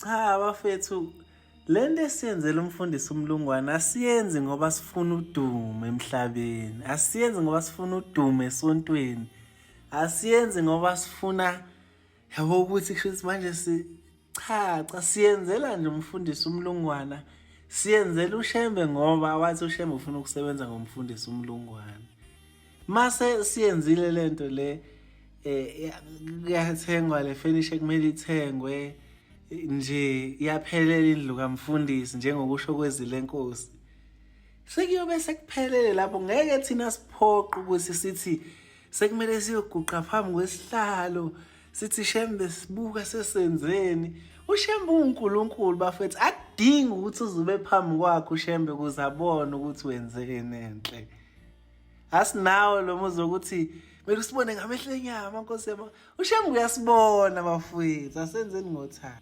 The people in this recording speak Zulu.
Cha bafethu, lento esiyenzela umfundisi uMlungwana asiyenzi ngoba sifuna udumo emhlabeni, asiyenzi ngoba sifuna udumo esontweni, asiyenzi ngoba sifuna yabo ukuthi kusho ukuthi manje si cha cha siyenzela nje umfundisi uMlungwana, siyenzela uShembe ngoba wathi uShembe ufuna ukusebenza ngomfundisi uMlungwana. Mase siyenzile lento le eh kuyathengwa le furniture kumele ithengwe nje iyaphelela indlu kamfundisi njengokusho kwezwi lenkosi. Sekuyobe sekuphelele lapho ngeke thina siphoqe ukuthi sithi sekumele siyoguqa phambi kwesihlalo sithi Shembe sibuka sesenzeni. UShembe uNkulunkulu bafethu akudingi ukuthi uzube phambi kwakhe uShembe ukuze abone ukuthi wenzeni enhle. Asinawo lo muzwa ukuthi kumele usibone ngamehlo enyama nkosi yami. UShembe uyasibona bafowethu, asenzeni ngothando.